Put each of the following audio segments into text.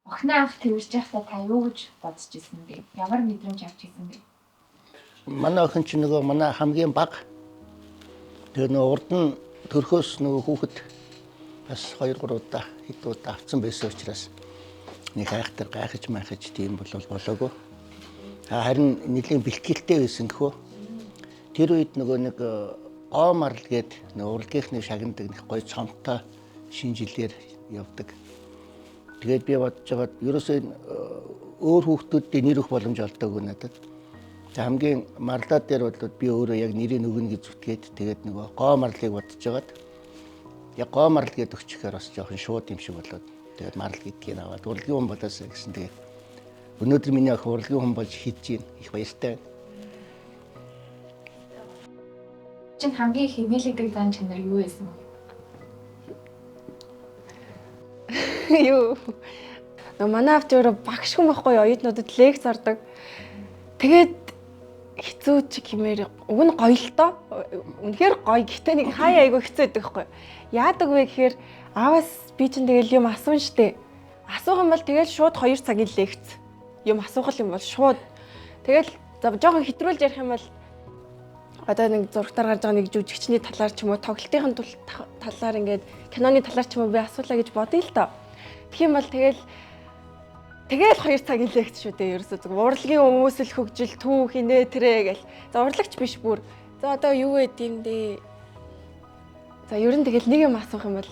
Охиноо анх тэрвэрч байхдаа та юу гэж бодож исэн бэ? Ямар мэдрэмж авч исэн бэ? Манай охин чинь нөгөө манай хамгийн бага. Тэгээ нөгөө урд нь төрхөөс нөгөө хүүхэд бас 2 3 удаа хэд удаа авцсан байсан учраас нэг хайхтар гайхаж майхаж тийм бол болоогүй. Харин нэлийн бэлтгэлтэй байсан гэх үү. Тэр үед нөгөө нэг гоо марл гээд нөгөө урлагийнхны шагнадаг нэг гоё цомтой шинэ жилээр явдаг. Тэгээд би бодож байгаад ерөөсөө өөр хүүхдүүддээ нэр өгөх боломж олдоогүй надад. Тэг хамгийн марлаа дээр бол би өөрөө яг нэрийг өгнө гэж зүтгээд тэгээд нөгөө гоо марлыг бодож байгаад яг гоо марл гэдээ өгчөхээр бас жоохон шууд юм шиг болоод тэгээд марл гэдгийг аваад урлагийн хүн болоосаа гэсэн. Тэгээд өнөөдөр миний охин урлагийн хүн болж хийж гин их баяртай байна. Чин хамгийн их хэмээлэгдэг зан чанар юу байсан бэ? Юу. Нөө манай авч өөрөө багш хүн байхгүй оюутнуудад лекц ордог. Тэгээд хэцүү ч гэмээр уг нь гоё л доо. Үнэхээр гоё. Гэхдээ нэг хаяа айгүй хэцүү байдаг байхгүй. Яадаг вэ гэхээр аавас би чинь тэгэл юм асуун штэ. Асуух юм бол тэгэл шууд 2 цагийн лекц. Юм асуух юм бол шууд тэгэл за жоохон хэтрүүлж ярих юм бол одоо нэг зурагтаар гарч байгаа нэг жүжигчний талаар ч юм уу тоглолтын талаар ингээд киноны талаар ч юм уу би асуулаа гэж бодъё л доо. Тэгэх юм бол тэгэл 2 цагийн лекц шүү дээ. Ерөөсөө зөв урлагийн хүмүүсэл хөгжил түүх инээ тэрэ гэл. За урлагч биш бүр. За одоо юу вэ гэм дээ. За ер нь тэгэл нэг юм асуух юм бол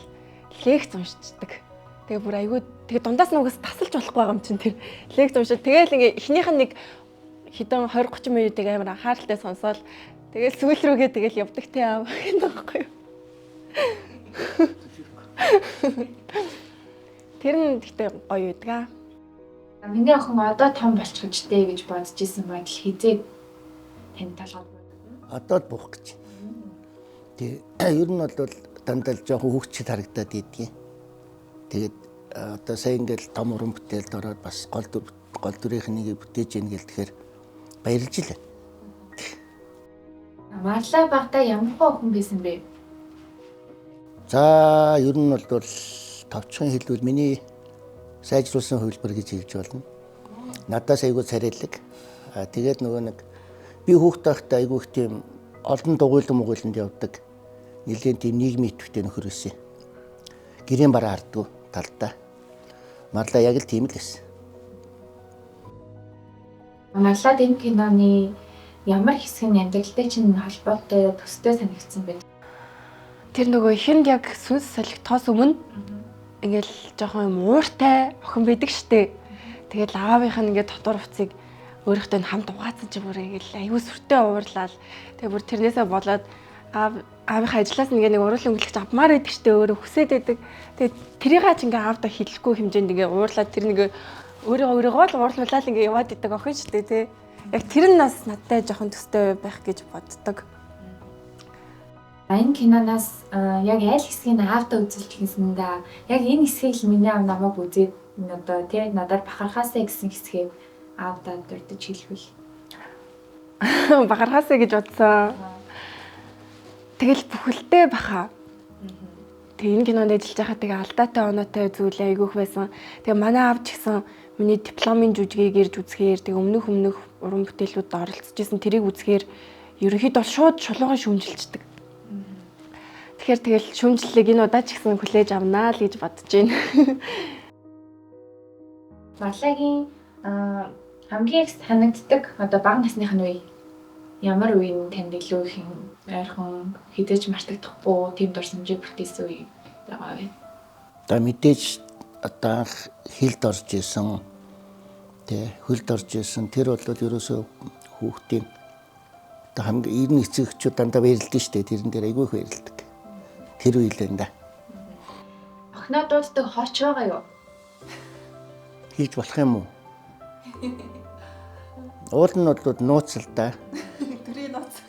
лекц уншчихдаг. Тэгээ бүр айгүй тэгээ дундаас нь угаас тасалж болохгүй байгаа юм чинь тэр лекц уншаад тэгэл ингээ эхнийх нь нэг хэдэн 20 30 минутыг амар анхааралтай сонсоол тэгэл сүүл рүүгээ тэгэл явдаг те аав гэх байхгүй юу. Тэр нь гэхдээ гоё байдаг аа. Миний охин одоо том болчих гэжтэй гэж бодож исэн бодол хизээ тань толгойд бодно. Одоо л буух гэж. Тэг ер нь бол дандаа л жоохон хүүхчд харагдаад идэгин. Тэгээд одоо сая ингээл том уран бүтээлд ороод бас гол дүрийнх нэгийг бүтээж ийн гэл тэгэхээр баярлж илээ. Марлаа багтаа ямар охин байсан бэ? За ер нь бол товчхон хэлбэл миний сайжруулсан хувилбар гэж хэлж болно. Надаас айгүй царайлаг. Тэгээд нөгөө нэг би хүүхд байхдаа айгүй их тийм олон дугуйлан мугуйланд явдаг. Нэлээд тийм нийгмийн идэвхтэй нөхөр байсан. Гэрийн бараа хардгуу талдаа. Марлаа яг л тийм л байсан. Марлаад энэ киноны ямар хэсэг нь амьдралтай чинь холбоотой төстэй санагдсан бэ? Тэр нөгөө ихэнд яг сүнс солигдохоос өмнө ингээл жоохон юм ууртай охин байдаг штэ. Тэгэл аавынх нь ингээд дотор хувцыг өөрийнхөө хамт угаацсан чи бүр ингээл аюу сүртэй уурлал. Тэгээ бүр тэрнээсээ болоод аавынхаа ажлаас ингээ нэг уруулан өнгөлөгч авмаар байдаг штэ өөрөө хүсээд байдаг. Тэгээ тэрийг ч ингээ аавдаа хэлэхгүй хэмжээнд ингээ уурлаад тэр нэг өөрийгөө л уурлуулаад ингээ яваад идэг охин штэ тий. Яг тэр нь бас надтай жоохон төстэй байх гэж боддог. Энэ киноноос яг аль хэсгийг аавдаа үзүүлж хийсэн да. Яг энэ хэсгийг л миний аав намайг үзээд одоо тий надад бахархаасаа гэсэн хэсгийг аавдаа дурдж хэлвэл. Бахархаасаа гэж бодсон. Тэгэл бүхэлдээ баха. Тэгээ энэ кинонд ажиллаж байхад тэгээ алдаатай оноотой зүйл айгүйх байсан. Тэгээ манай аав ч гэсэн миний дипломын жүжигийг ирж үзэхээр тэгээ өмнөх уран бүтээлүүдэд оролцож исэн тэрийг үзэхээр ерөнхийдөө шууд шулуухан шүмжилчдэг. Тэгэхээр тэгэл шүмжлэлийг энэ удаа ч гэсэн хүлээж авнаа л гэж бодож байна. Марлагийн хамгийн их санагддаг одоо бага насных нь үе ямар үе нь танд илүү их ойрхон хідээж мартагдахгүй тийм дурсамжийг бүтээсэн үе байгаа вэ? Одоо мэдээж одоо анх хилд орж исэн тий хөлд орж исэн тэр бол ерөөсөө хүүхдийн одоо хамгийн ер нь эцэг эхчүүд дандаа баярлдаг шүү дээ. Тэрэн дээр айгүй их баярлдаг. Тэр үе л энэ да. Охиноо дууддаг хооч байгаа юу? Хийж болох юм уу? Уул нь бол нууц л да. Төрийн нууц.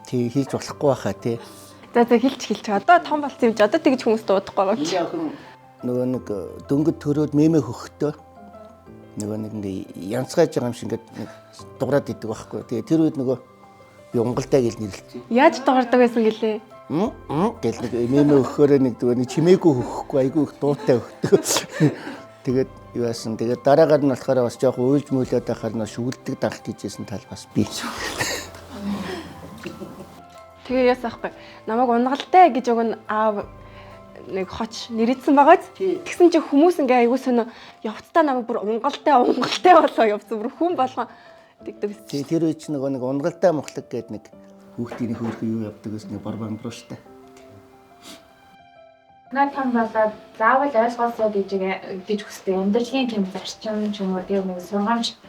Тий хийж болохгүй байхаа тий. За хэлч. Одоо том болсон юм чи одоо тэгж хүмүүс дуудахгүй байгаа юм чи. Нөгөө нэг дөнгөд төрөөд мэмэ хөхтөө нөгөө нэг ингээ янзгайж байгаа юм шиг ингээд нэг дуграад идэг байхгүй. Тэгээ тэр үед нөгөө би унгалдаа гэж нэрлэлцээ. Яаж дугардаг байсан гэлээ? Гэл нэг мэмэ өгөхөөрөө нэг нөгөө нэг чимээгүй хөхөхгүй айгүй их дуутай өгдөг. Тэгээд юу яасан. Тэгээд дараагаар нь болохоор бас жоох уйлж мөйлөөд байхаар нь шүгэлдэг данх гэжсэн тал бас би. Тэгээ яасан ахгүй. Намайг унгалтай гэж уг нь аав нэг хоч нэрийдсэн байгааз. Тэгсэн чинь хүмүүс ингээ айгуу сонио явцдаа намайг бүр унгалтай унгалтай болоо явцсан. Бүр хүн болгон тэгдэг. Тий, тэр үе чинь нөгөө нэг унгалтай мухлаг гэдэг нэг хүүхдийн хөөрхөн юу явдаг гэсэн нэг бор бамбруу штэ. Наад том болоод заавал ойлгоосоо гэж хүсдэг амьдралын тийм зарчим ч юм уу тийм нэг сургамж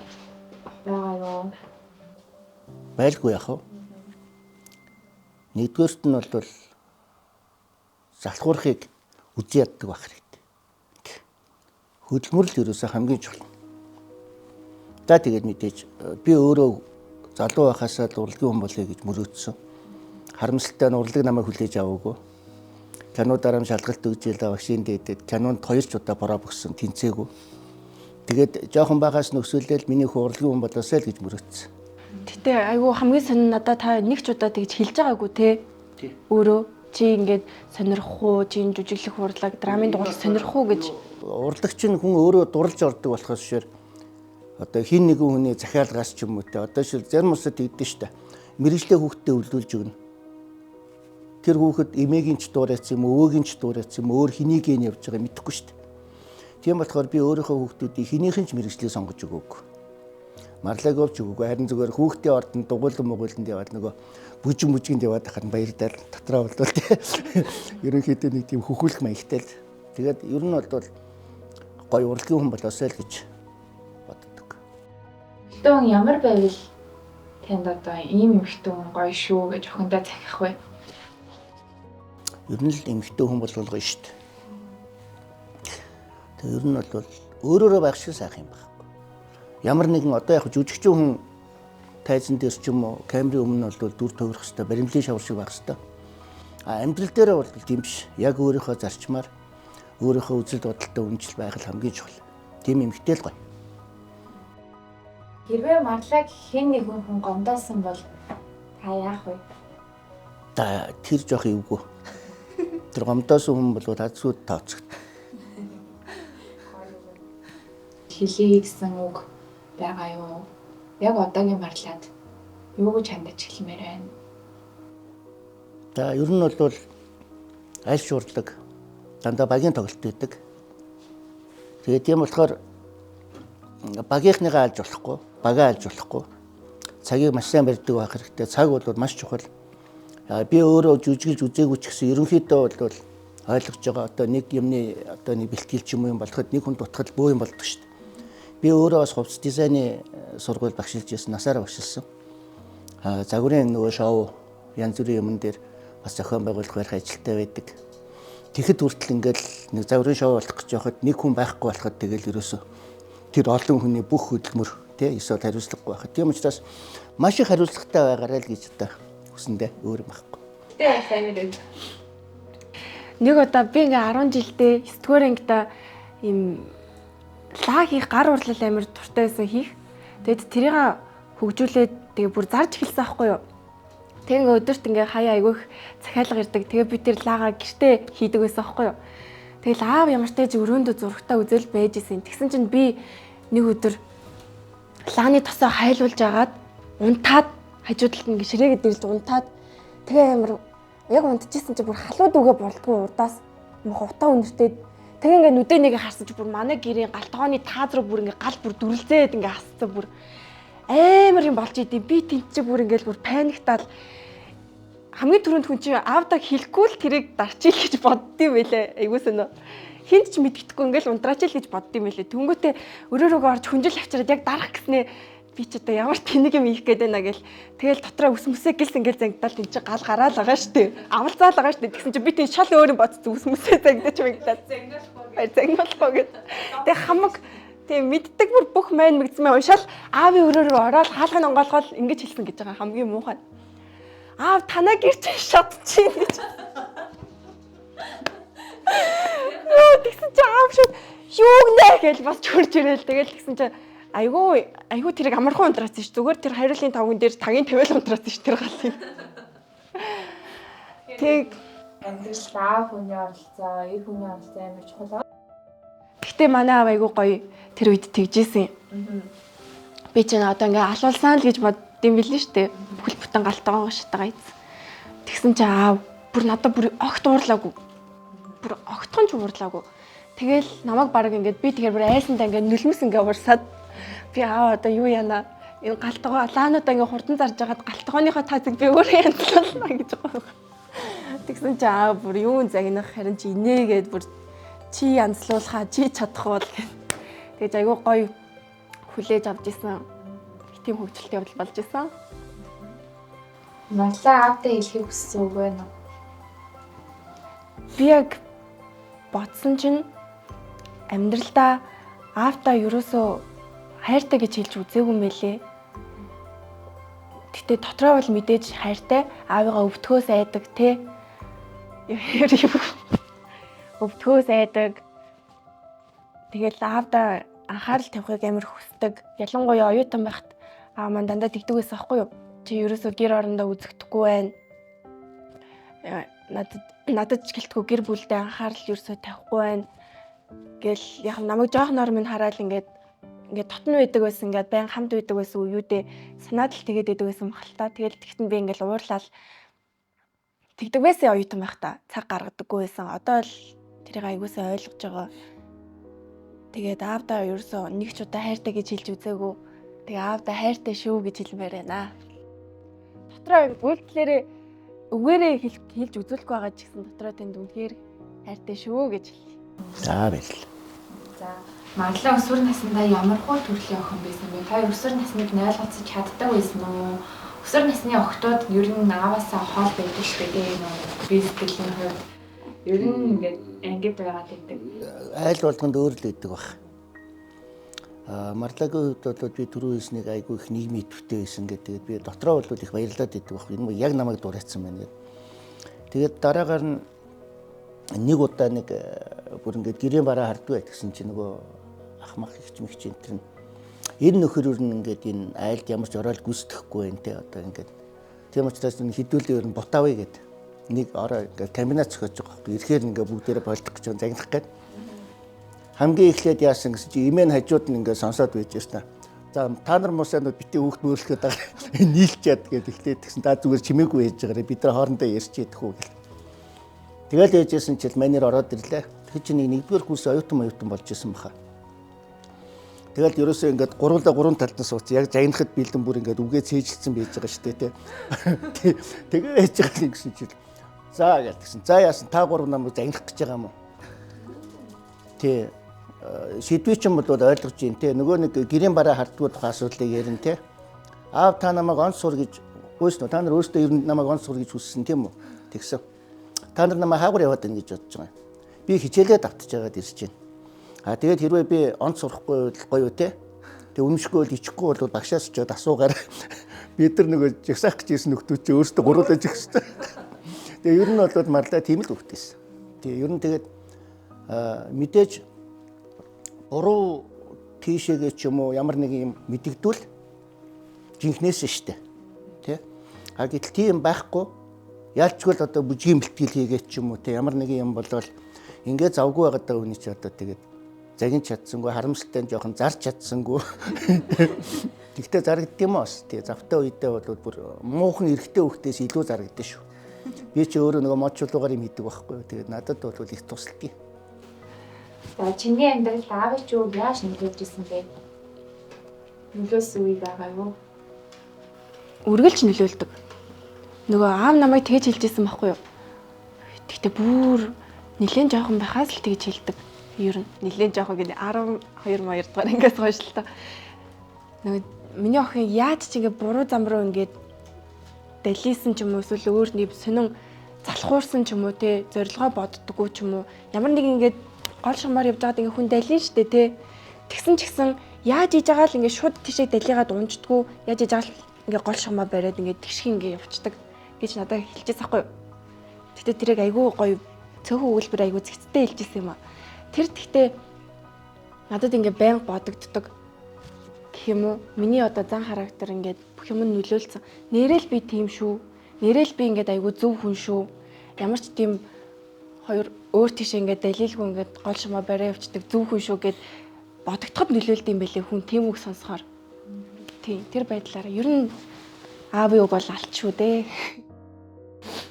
байгаа юу? Байлгүй яах вэ? Нэгдүгээрт нь бол залхуурахыг үзий яддаг байх хэрэгтэй. Хөдөлмөр л ерөөсөө хамгийн чухал. За тэгээд мэдээж би өөрөө залуу байхасаа л урлагийн хүн болъё гэж мөрөөдсөн. Харамсалтай нь урлаг намайг хүлээж аваагүй. Кино дараам шалгалт өгч ийлээ багшийн дээдэд кинонд 2 ч удаа бороо бөгсөн тэнцээгүй. Тэгээд жоохон байхаас нөхсөөлөл миний хүү урлагийн хүн болоосай л гэж мөрөөдсөн. Гэтэ айгүй хамгийн сонин надад та нэг ч удаа тэгж хэлж байгаагүй те. Өөрөө чи ингээд сонирхох уу, чи энэ жүжиглэх урлаг, драмын дугаар сонирхох уу гэж. Урлагч нь хүн өөрөө дурлж ордог болохоос шээр одоо хин нэгэн хүний захиалгаас ч юм уу те. Одоо шил зарим усад тэгдэж штэ. Мэргэжлээ хүүхдтэй өвлүүлж өгнө. Тэр хүүхэд эмээгийн ч дуурайц юм, өвөөгийн ч дуурайц юм, өөр хэнийг нь явж байгаа мэдэхгүй штэ. Тийм болохоор би өөрийнхөө хүүхдүүдийг хинийхэн ч мэргэжлийг сонгож өгөөгүй. Марлаагүй ч өгөөгүй. Харин зүгээр хүүхдийн ордонд дугуйлан мугуйланд яваад нөгөө бүжин бүжинд яваад хахад баярдаал дотроо болдвол те. Ерөнхийдөө нэг тийм хөхүүлэх маягтай л. Тэгээд ер нь бол гоё урлагийн хүн болоосай л гэж боддог. Эмэгтэй хүн ямар байвал танд одоо ийм эмэгтэй хүн гоё шүү гэж охиндоо захих вэ? Ер нь л эмэгтэй хүн бол гоё шүү дээ. Тэгээд ер нь бол өөрөөрөө байх шиг сайхан юм байна. Ямар нэгэн одоо яг жүжигчин хүн тайзан дээр ч юм уу камерын өмнө бол дүр тойрох хэвээр баримлын шавар шиг байх хэвээр. А амьдрал дээрээ бол тийм биш. Яг өөрийнхөө зарчмаар өөрийнхөө үзэл бодолтой үнэнчл байх л хамгийн чухал. Тийм эмэгтэй л гоё. Хэрвээ Марлаг хэн нэгэн хүн гомдоосон бол та яах вэ? Та тэр жоох эвгүй. Тэр гомдоосон хүн бол азгүй тооцогд. Хэлье гэсэн үг байгаа юу? Яг одоогийн Марлаад юу гэж хандаж хэлмээр байна? За ер нь бол аль ч урлаг дандаа багийн тоглолт байдаг. Тэгээд тийм болохоор багийнхныгаа алж болохгүй, багаа алж болохгүй. Цагийг маш сайн барьдаг байх хэрэгтэй. Цаг бол маш чухал. Би өөрөө жүжиглж үзээгүй ч гэсэн ерөнхийдөө бол ойлгож байгаа одоо нэг юмны одоо нэг бэлтгэл ч юм уу юм болоход нэг хүн дутхал бөө юм болдог шүү дээ. Би өөрөө бас хувцас дизайны сургууль багшилж байсан, насаараа багшилсан. Загварын нөгөө шоу янз бүрийн юмн дээр бас зохион байгуулах барих ажилтай байдаг. Тэгэхэд хүртэл ингээл нэг загварын шоу болох гэж явахад нэг хүн байхгүй болоход тэгэл ерөөсөө тэр олон хүний бүх хөдөлмөр тий эсвэл хариуцлагагүй байхад. Тийм учраас маш их хариуцлагатай байгаарай л гэж одоо хүсэндээ өөр юм байхгүй. Тэ сайн үү. Нэг удаа би ингээ 10 жилдээ 9 дугаар ангида ийм лаа хийх гар урлал амар дуртай байсан хийх. Тэгэд тэрийг хөгжүүлээд тэгээ бүр зарж эхэлсэн аахгүй юу. Тэг ингээ өдөрт ингээ хаяа айгүйх захиалга ирдэг. Тэгээ би тэр лаага гэртээ хийдэг байсан аахгүй юу. Тэгэл аав ямар ч тааж өрөөндөө зурагтаа үзэл байж исэн. Тэгсэн чинь би нэг өдөр лааны тосоо хайлуулж агаад унтаад хажуу талд ингээ ширээгээд ирж унтаад тэгээ амар яг унтчихсэн чинь бүр халууд үгэ болдгоо урдаас мөх утаа үнэртээд тэгээ ингээ нүдэ нэг харсан чинь бүр манай гэрийн гал тогооны тааз руу бүр ингээ гал бүр дүрлзээд ингээ асцсан бүр амар юм болж идэв. Би тэнд чи бүр ингээл бүр паниктал хамгийн түрүүнд хүн чи аавдаа хэлэхгүй л тэрийг дарчил гэж боддсон байлээ. Айгуу сонио. Хинт ч мэдгэдэггүй ингээл унтраачил гэж боддсон байлээ. Тэнгүүтээ өрөөрөөгөө орж хүнжил авчираад яг дарах гэснээ би ч одоо ямар тэнэг юм хийх гээд байна гэл. Тэгэл дотроо ус мүсээ гэлс ингээл зангидал тэн чи гал гараал байгаа штэ. Авалзаал байгаа штэ. Тэгсэн чи би тэн шал өөр юм бодсон ус мүсээ зангидаж мэгдаад. Зангиалахгүй гэд. Тэг хамаг тийм мэддэг бүр бүх майн мэгдсэн мэй уншаал аавын өрөөрөө ороод хаалгыг онгоолгоол ингэж хэлсэн гэж байгаа хамгийн муухай. Аав танаа гэрч шатчих гэж. Йоо тэгсэн чи аав шууд юу гэнэ гэж бас чөрж ирээл тэгэл тэгсэн чи айгүй тэрийг амархан унтраасан ш. Зүгээр тэр хариулын тавган дээр тагийн тавиал унтраасан ш тэр галыг. Тэг амьдрал аав хүний оролцоо, эр хүний оролцоо амар чухал. Гэтэ Гэтэ манай аав айгүй гоё тэр үед тэгжсэн. Би чинь одоо ингээ алуулсан л гэж боддсон билээ шүү дээ. Бүхэл бүтэн галтгоогоо шатгаа ийц. Тэгсэн чинь аав бүр надад бүр огт уурлаагүй. Бүр огтхон ч уурлаагүй. Тэгэл намайг баг ингээд би тэгэхээр бүр айсандаа ингээд нулимс ингээ уурсаад би аав одоо юу яана энэ галтгоо лаануудаа ингээ хурдан зарж хагаад галтгооныхоо таазыг би өөрөө янзлуулна гэж байгаа. Тэгсэн чинь аав бүр юун загнах харин чи инээгээд бүр чи янзлуулхаа чи чадах уу гэх. Тэгэж айгүй гоё хүлээж авч исэн. Тийм хөгжилтэй явдал болж исэн. Марлаа аавдаа хэлхийг хүссэн үг байна уу? Би яг бодсон чинь амьдралдаа аавдаа ерөөсөө хайртай гэж хэлж үзээгүй юм байлээ. Гэтэ дотроо бол мэдээж хайртай, аавыгаа өвдөхөөс айдаг те. Өвдөхөөс айдаг. Тэгэл аавдаа анхаарал тавихыг амар хүсдэг. Ялангуяа оюутан байхад аав маань дандаа тэгдэг байсан аахгүй юу? Чи ерөөсөө гэр орондоо үзэгдэхгүй байна. Надад ч гэлтгүй гэр бүлдээ анхаарал ерөөсөө тавихгүй байна. Гэл яг намайг жоохноор минь хараад ингээд дотн байдаг байсан, ингээд байн хамт байдаг байсан үеүдээ санаад л тэгээд байдаг байсан бахал та. Тэгэл тэгтэн би ингээд уурлал тэгдэг байсан оюутан байхдаа цаг гаргадаггүй байсан. Одоо л тэрийг аягуулсаа ойлгож байгаа. Тэгээд аавдаа ерөөсөө нэг ч удаа хайртай гэж хэлж үзээгүй. Тэгээ аавдаа хайртай шүү гэж хэлмээр байна. Дотроо үйлдэлээрээ үгээрээ хэлж үзүүлэхгүй байгаа ч гэсэн дотроо тэнд үнэхээр хайртай шүү гэж хэлье. За баярлалаа. За Марлаа өсвөр насндаа ямар хуу төрлийн охин байсан бэ? Та өсвөр насныг ойлгоцож чаддаг байсан уу? Өсвөр насны охтууд ер нь ааваасаа хоол байдаг шүү дээ. Би сэтгэлийн хувьд ер нь ингээд ангид байгаад байдаг. Айл болгонд өөр л байдаг баг. Марлагийн хувьд бол би түрүү хэлснийг айгүй их нийгмийн идэвхтэй байсан гэдэг. Би дотроо бол их баярлаад байдаг баг. Энэ яг намайг дуурайцсан байна гэдэг. Тэгээд дараагаар нь нэг удаа нэг бүр ингээд гэрийн бараа хардгүй гэсэн чинь нөгөө ах мах ихч мэгч энэ төр нь энэ нөхөр ер нь ингээд энэ айлд ямар ч ороол гүйцэтгэхгүй байх те одоо ингээд тийм учраас энэ хідүүлээ ер нь бутаавъя гэд нэг ороо ингээд комбинац зохиож байгаа байхгүй ирэхээр ингээд бүгдээрээ болдох гэж загнах гээд хамгийн эхлээд яасан гэсэн чи имэн хажууд нь ингээд сонсоод байж байсан. За та нар мусаанууд битгий хүүхд мөрлөхөд байгаа нийлчээд гээд эхлээд тэгсэн та зүгээр чимээгүй байж байгаарэ бид нар хоорондоо ярьж идэх үү гэл. Тэгэл яжсэн чил манер ороод ирлээ. Тэр чинь нэгдүгээр курс оюутан болж исэн баха. Тэгэл ерөөсөө ингээд гуруула гурван талд нь сууц. Яг загнахад бэлэн бүр ингээд үгээ цээжилсэн байж байгаа шүү дээ тэ. Тэгээ яж байгаа юм гэсэн чил. За гэл тэгсэн. За яасан та гурав намайг загнах гэж байгаа юм уу? Тэ. Шийдвэр чинь бол ойлгож байна тэ. Нөгөө нэг гэрийн бараа хардгуу тухай асуудлыг ярина тэ. Аав та намайг он сур гэж гүйсэн үү? Та нар өөрсдөө ер нь намайг он сур гэж хүссэн тийм үү? Тэгсэн. Та нар намайг хаагур яваад байна гэж бодож байгаа юм. Би хичээлээ давтаж байгаад ирж байна. А тэгээд хэрвээ би онц сурахгүй бол гоё үү те. Тэг үнэмшихгүй бол ичихгүй бол багшаас очиод асуугаар бид нар нөгөө жагсаах гэж ирсэн нөхдүүд чи өөрсдөө гуруулаж өгсөн. Тэгээ ер нь бол марлаа тийм л хөвгтэйсэн. Тэгээ ер нь тэгээд мэдээж буруу тийшээгээ ч юм уу ямар нэг юм мэдэгдвэл жинхнээс штэ. Тэ? А гэтэл тийм байхгүй ялчгүй л одоо бүжгийн бэлтгэл хийгээд ч юм уу те ямар нэгэн юм болвол ингээ завгүй байгаад байгаа хүний чи одоо тэгээд загин чадсангүй харамсалтай нь жоохон зарч чадсангүй. Тэгтээ зарагддаг юм бас. Тэгээ завтай үедээ бол бүр муухан эрэгтэй хүүхдээс илүү зарагдсан шүү. Би чи өөрөө нөгөө мод чулуугаар юм хийдэг байхгүй юу. Тэгээд надад бол их тусалдаг. За чиний амьдралд аавын ч үг яаж нөлөөлж исэн бэ? Нөлөөсөн үе байгаа юу? Үргэлж нөлөөлдөг. Нөгөө аав намайг тэгж хэлж исэн байхгүй юу? Тэгтээ бүр нэлээд жоохон байхаас л тэгж хэлдэг. Ер нь нэлээд жоохон гэдэг 12 2 дугаар ангиас хойш л та. Нөгөө миний охин яаж ч ингэ буруу зам руу ингээд далийсан ч юм уу эсвэл өөр нэг сонин залхуурсан ч юм уу те зорилгоо боддгоо ч юм уу ямар нэг ингээд гол шумаар явж байгаад ингээ хүн далийн штэ те. Тэгсэн ч гэсэн яаж иж байгаа л ингээ шууд тийшээ далийгаад унждгүү яаж иж байгаа л ингээ гол шумаа бариад ингээ тэгших ингээ явцдаг гэж надад хэлчихсэн байхгүй юу. Гэтэ тэрийг айгүй гоё цөөхөн өгүүлбэр айгүй зэгцтэй хэлчихсэн юм а. Тэр тэгтээ надад ингээ байнга бодогддог гэх юм уу. Миний одоо зан характер ингээд бүх юм нөлөөлсөн. Нэрэл би тийм шүү. Нэрэл би ингээд айгүй зөв хүн шүү. Ямар ч тийм хоёр Өөр тийш ингээд далилгүй ингээд гол шумаа бариа явцдаг зөв хүн шүү гэд бодогдоход нөлөөлд юм бэлээ хүн тийм үг сонсохоор. Тийм, тэр байдлаараа ер нь аавын үг бол алт шүү дээ.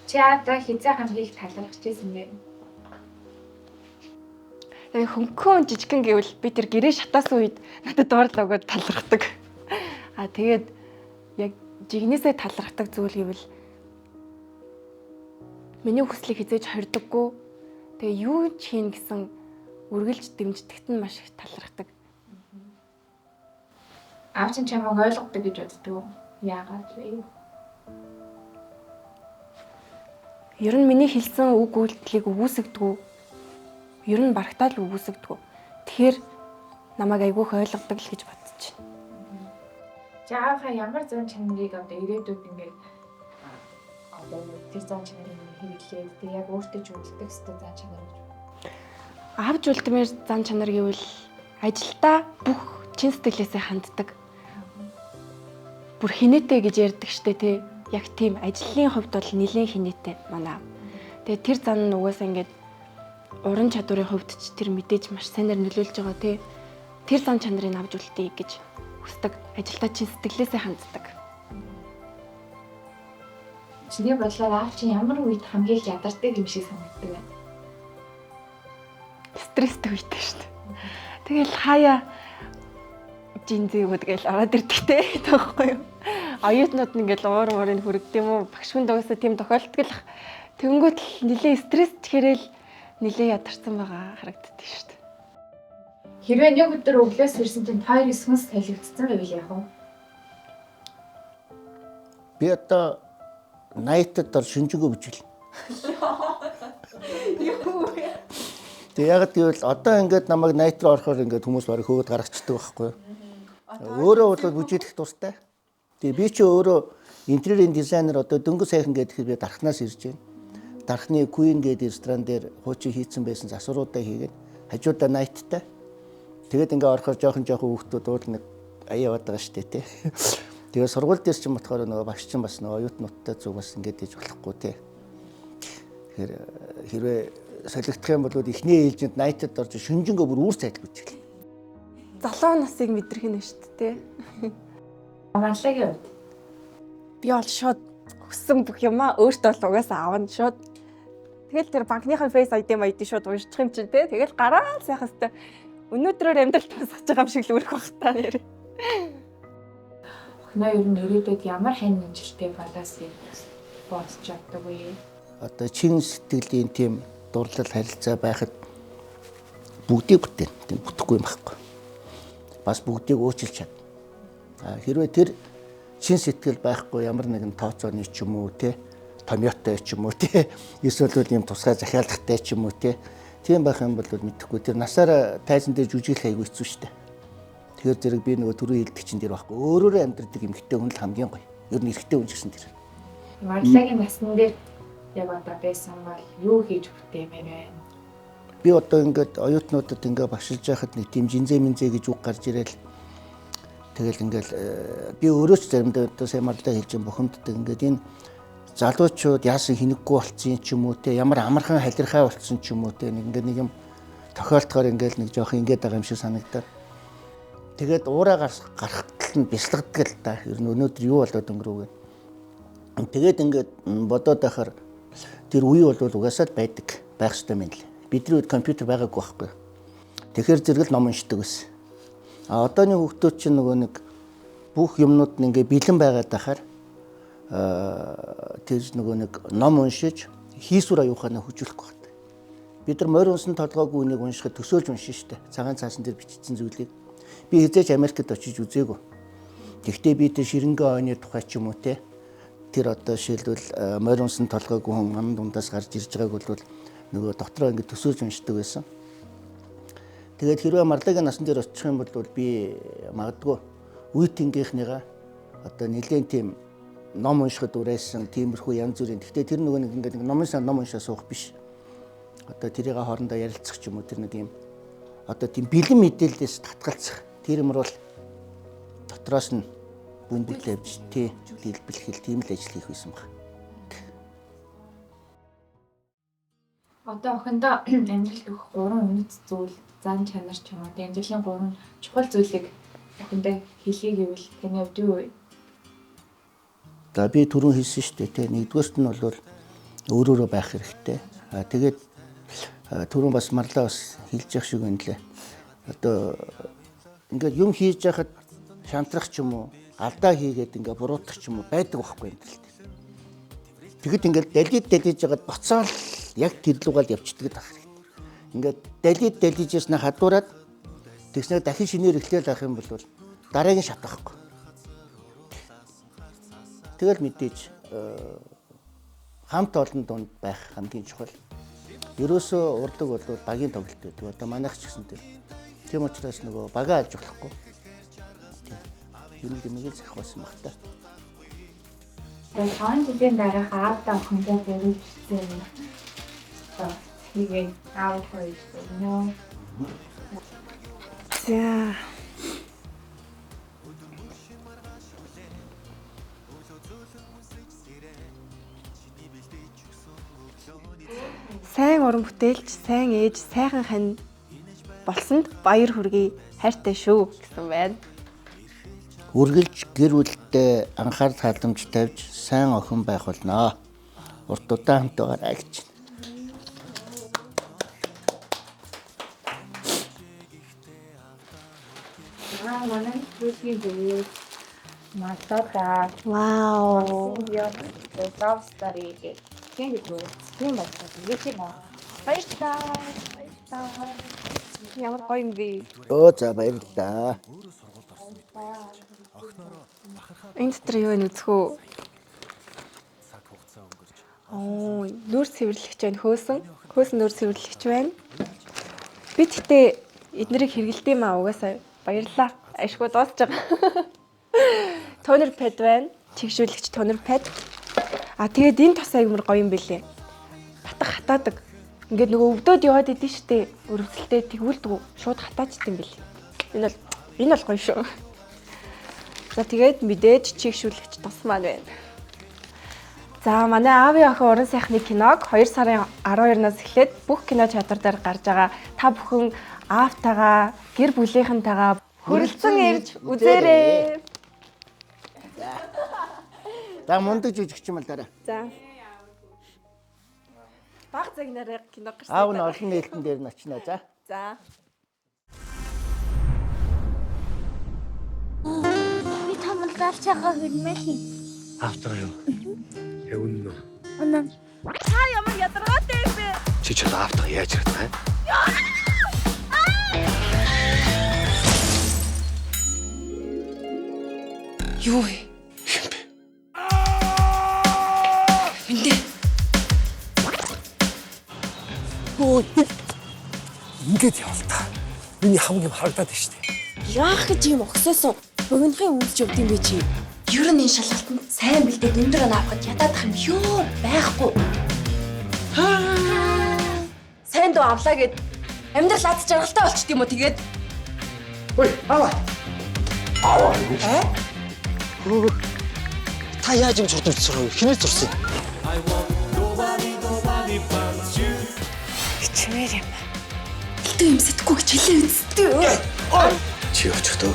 Чи аавдаа хизээ хамгийн их талархаж байсан бэ? Тэгээ хөнгөн жижигхэн гэвэл би тэр гэрээ шатаасан үед надад дуурлаа өгөөд талархдаг. А тэгээд яг жигнэсээ талархдаг зүйл гэвэл миний хүслийг хизээж хордоггүй. Тэгээ юу ч хийн гэсэн үргэлж дэмждэгт нь маш их талархдаг. Аав чинь чамайг ойлгодог гэж боддог уу? Яагаад вэ? Ер нь миний хэлсэн үг үйлдэлийг үгүйсгдэг. Ер нь барагтаа л үгүйсгдэг. Тэгэхээр намайг айгүйх ойлгодог л гэж бодож байна. Чи аавынхаа ямар зан чанарыг одоо ирээдүйд ингээд одоо тэр зан чанарыг хэрэглээд тэг яг өөртөө ч үлдэх ёстой зан чанар гэж. Аавч үлдмээр зан чанар гэвэл ажилдаа бүх чин сэтгэлээсээ ханддаг. Бүр хинээтэй гэж ярьдаг штэ тий. Яг тийм ажлын хувьд бол нэлээд хинээтэй манай аав. Тэгээ тэр зан нь угаасаа ингээд уран чадварын хувьд ч тэр мэдээж маш сайнаар нөлөөлж байгаа тий. Тэр зан чанарыг авч үлдээе гэж хүсдэг. Ажилдаа чин сэтгэлээсээ ханддаг. Чиний бодлоор аав чинь ямар үед хамгийн их ядардаг юм шиг санагддаг вэ? Стресстэй үедээ шүү дээ. Тэгэл хаяа жинзээ өгöd гээл ороод ирдэг те таахгүй юу. Оюутнууд нь ингээл уур муурыг хүрэгд юм уу? Багш хүн дагасаа тийм тохиолддог л. Тэнгүүт л нилээ стресс хэрэл нилээ ядарсан байгаа харагддаг шүү дээ. Хэрвээ нэг өдөр өглөөс ирсэн чинь хоёр сүнс солигдсон байвал яах вэ? Би одоо 80-тад ор шинжээгөө бүжиглэн. Юу вэ? Тэгээ яг гэвэл одоо ингээд намайг 80 руу орохоор ингээд хүмүүс барыг хөөгд гаргацдаг байхгүй юу? Өөрөө бол бүжиглэх дуртай. Тэгээ би чи өөрөө интерьерийн дизайнер одоо дөнгөж сайхан гэдэг би дархнаас ирж байна. Дархны Queen гэдэг ресторан дээр хуучин хийцэн байсан засваруудаа хийгээд хажуудаа 80-тай. Тэгээд ингээ орохоор жоохон хүүхдүүд уул нэг аяа яваад байгаа шүү дээ тий. Тэгээ сургууль дээр чинь болохоор нөгөө багш чинь бас нөгөө оюутнуудтай зүг бас ингээд хийж болохгүй тий. Тэгэхээр хэрвээ солигдох юм бол эхний ээлжинд 80-ад орж шүнжэнгөө бүр үүр цайтал бүжиглэн. Залуу насыг мэдрэх нь шүү дээ тий. Манлагийн хувьд би бол шууд хүссэн бүх юмаа өөртөө бол угаасаа авна шууд. Тэгэл тэр банкныхын Face ID ID шууд уншчих юм чинь те. Тэгэл гараал сайхан хэвээр өнөөдрөөр амьдрал тусгаж байгаа юм шиг л өрөх бах та нэр. Охиноо ер нь ирээдүйд ямар хань амжилттай болоос бодож чаддаг вэ? Одоо чин сэтгэлийн тийм дурлал харилцаа байхад бүгдийг бүтээн. Тийм бүтэхгүй юм байхгүй. Бас бүгдийг уучлж чадна. Хэрвээ тэр чин сэтгэл байхгүй ямар нэгэн тооцооны ч юм уу те томьёотой ч юм уу те эсвэл ийм тусгай захиалгатай ч юм уу те тийм байх юм бол мэдэхгүй тэр насаараа тайзан дээр жүжиглэх айгүй хэцүү шттэ. Тэгэхээр зэрэг би нөгөө түрүү хэлдэг чинь тэр байхгүй өөрөөрөө амьдрдаг эмэгтэй хүн л хамгийн гоё. Ер нь эрэгтэй хүн ч гэсэн тэр. Марлагийн насн дээр яг одоо байсан бол юу хийж бүтээмээр байна? Би одоо ингээд оюутнуудад ингээд багшилж байхад нэг тийм жинзээ минзээ гэж үг гарч ирээл тэгэл ингээл би өөрөө ч заримдаа одоо сайн марлаа хэлж юм бухимддаг ингээд энэ залуучууд яасан хинэггүй болцсон ч юм уу те ямар амархан халирхай болцсон ч юм уу те нэг ингээд нэг юм тохиолдохоор ингээл нэг жоох ингээд байгаа юм шиг санагдаад тэгээд уураа гарахтал нь бясалгадаг л та ер нь өнөөдөр юу болоод өнгөрөв гэх. Тэгээд ингээд бодоод байхаар тэр үе бол угаасаа л байдаг байх ёстой юм л. Бидний үед компьютер байгаагүй байхгүй. Тэгэхээр зэрэг л ном уншдаг байсан. А одооны хүүхдүүд чинь нөгөө нэг бүх юмнууд нь ингээ бэлэн байгаад байхаар тэр нөгөө нэг ном уншиж хийсвэр аюуханаа хөгжүүлэх байх. Бид нар морь унсан толгойг үнийг уншихад төсөөлж уншина штэ. Цагаан цаасан дээр бичсэн зүйлийг. Би хэзээ ч Америкт очиж үзээгүй. Гэхдээ би тэр ширэнгэ ойны тухай ч юм уу те тэр одоо жишээлбэл морь унсан толгойг хүн манан дундаас гарч ирж байгааг бол нөгөө дотроо ингээ төсөөлж уншдаг байсан. Тэгээд хэрвээ Марлагийн насан дээр очих юм бол би магадгүй үе тэнгийнхнийгаа одоо нэлээд тийм ном уншихад уриалсан тиймэрхүү янз бүрийн. Гэхдээ тэр нөгөө нэг ингээд номын сан ном уншаа суух биш. Одоо тэрийг хоорондоо ярилцах ч юм уу тэр нэг юм одоо тийм бэлэн мэдээллээс татгалзах. Тэр юмр бол дотроос нь бөмбөглөө авч тий дэлбэлэх тийм л ажил хийх байсан баг. Одоо охиндоо амьдрал өгөх гурван үнэт зүйл, зан чанар ч юм уу. Тэгээ амьдралын гурван чухал зүйлийг охиндоо хэлье гэвэл таны хувьд юу вэ? За би түрүүн хэлсэн шүү дээ, тэ. Нэгдүгээрт нь бол өөрөөрөө байх хэрэгтэй. А тэгээд түрүүн бас марлаа бас хэлж явах шиг байна лээ. Одоо ингээд юм хийж яхад шантрах ч юм уу, алдаа хийгээд ингээд буруутах ч юм уу байдаг байхгүй амьдрал дээр. Тэгэд ингээд далид далиж жагаад буцаал яг тэр лугаал явчихдаг байх хэрэгтэй. Ингээд далид далижсэн хадуураад тэгснээр дахин шинээр эхлээл авах юм бол дараагийн шат байхгүй. Тэгэл мэдээж хамт олон дунд байх хамгийн чухал. Ерөөсөө урдаг бол багийн тоглолт байдаг. Одоо манайх ч гэсэн тэр. Тийм учраас нөгөө багаа алж болохгүй. Тийм. Ер нь гэмээл зах байсан баг та. Тэгээ 5 жилийн дараах аавдаа охиндоо зориулж бичсэн юм. Тэгээд аав хоёр нөө. За. Сайн уран бүтээлч, сайн ээж, сайхан хань болсонд баяр хүргэе. Хайртай шүү гэсэн байна. Үргэлж гэр бүлдээ анхаарал халамж тавьж сайн охин байх болно. Урт удаан хамт байгаарай гэж. Аа манай зүйлийн зүгээр маллаа. Вау. Love story гэх тийм гэж тийм байна. Ингэж юм аа. Баярлалаа. Баярлалаа. Ямар гоё юм бэ? Өө за баярлалаа. Энэ дотор юу вэ үзэх үү? Оо, нүүр цэвэрлэгч байна. Хөөсөн. Хөөсөн нүүр цэвэрлэгч байна. Би тэгтээ эднэрийг хэрэгэлдэм юм аа угаасаа баярлалаа. Ашгүй дуусч байгаа. Toner pad байна. Чигшүүлэгч toner pad. А тэгээд энэ тос аймар гоё юм бэлээ. Батга хатаадаг. Ингээд нөгөө өвдөөд яваад идэв штэ. Өрөвдөлтэй тэгүүлдэггүй. Шууд хатаачт юм бэлээ. Энэ бол гоё шүү. За тэгээд мэдээж чигшүүлэгч тус маань байна. За манай аавын охин уран сайхны киног 2 сарын 12-наас эхлээд бүх кино театр дээр гарч байгаа. Та бүхэн аавтайгаа, гэр бүлийнхэнтэйгээ хөрөлцөн ирж үзээрэй. За мундаг жүжигч юм л дараа. За. Баг загнараа кино гарсан. Аав нь олон нээлтэн дээр нь очино за. За. Би томлолч байгаа хүрмэл хий. Автор юу? Яг үнэн үү? Үнэн. Та ямар ядаргаатай юм бэ? Чи ч одоо автор яаж чадах юм? Юу вэ? Эндээ. Өө. Ингээд явал та. Миний хамгийн харагдаад байна шүү дээ. Яах гэж юм огсоосон богинохын өмсч явд юм бэ чи? Ер нь энэ шалгалтанд сайн бэлдээд өндөр он авахд ядаад ах юм ёо байхгүй. Сайн дуу авлаа гэд амьдрал ад жаргалтай болчт юм уу тэгээд? Ой, аваа. Аваа. Та яаж юм чурдамж сурах вэ? Хинээс сурсан юм? Хичмээр юм. Элдв юм сэтгэхгүй гэж хэлээ үсттэй. Чи явчих дөө.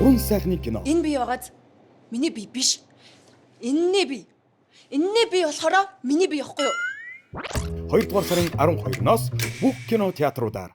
Ун сайхны кино. Энэ бие байгааз миний бие биш. Эннээ бие. Эннээ бие болохоор миний бие явахгүй юу? 2 дугаар сарын 12-ноос бүх кино театруудаар.